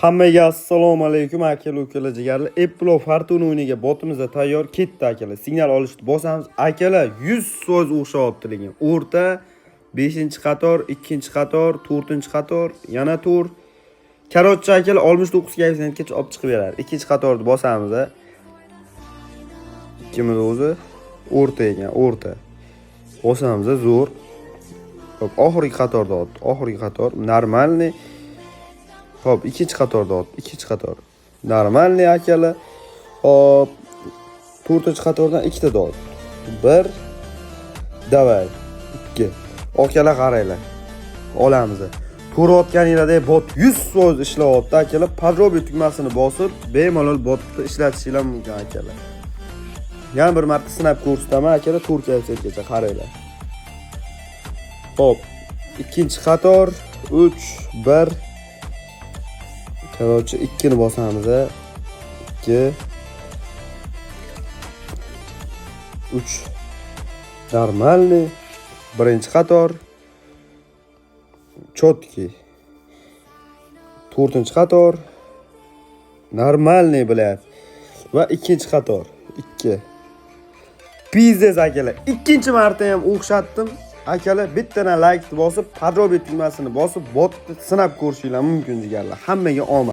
Hammaga assalomu alaykum, akalar, ukalar, jigarlar. Apple Fortune o'yiniga botimizda tayyor ketdi, akalar. Signal olishni bosamiz. Akalar, 100% o'xshayapti lekin. O'rta, 5-qator, 2-qator, 4-qator, yana 4. Короче, akalar, 69 koeffitsiyentgacha olib chiqib beradi. 2-qatorni bosamiz. A. Ikkimiz o'zi o'rta ekan, o'rta. Bosamiz, zo'r. Xo'p, oxirgi qatorda otdi. Oxirgi qator нормальный. Xo'p, ikkinchi qatorda otdi. Ikkinchi qator. Нормальный, akalar. Xo'p, to'rtinchi qatordan ikkita otdi. Bir. Давай. Ikki. Akalar, qaranglar. Olamiz. Ko'rayotganinglardek, bot 100% ishlayapti, akalar. Подробный tugmasini bosib, bemalol botni ishlatishinglar mumkin, akalar. Yana bir marta sinab ko'rsataman, akalar, 4 koeffitsiyentgacha qaranglar. Xo'p, ikkinchi qator 3 1. Короче, 2 ni bosamiz. 2 3. Нормальный. Birinchi qator. Четкий. To'rtinchi qator. Нормальный, блядь. Va ikkinchi qator. 2. Пиздец, akalar. Ikkinchi marta ham o'xshatdim. Akalar, bittadan like bosib, подробный tugmasini bosib, botni sinab ko'rishinglar mumkin, jigarlar. Hammaga omad.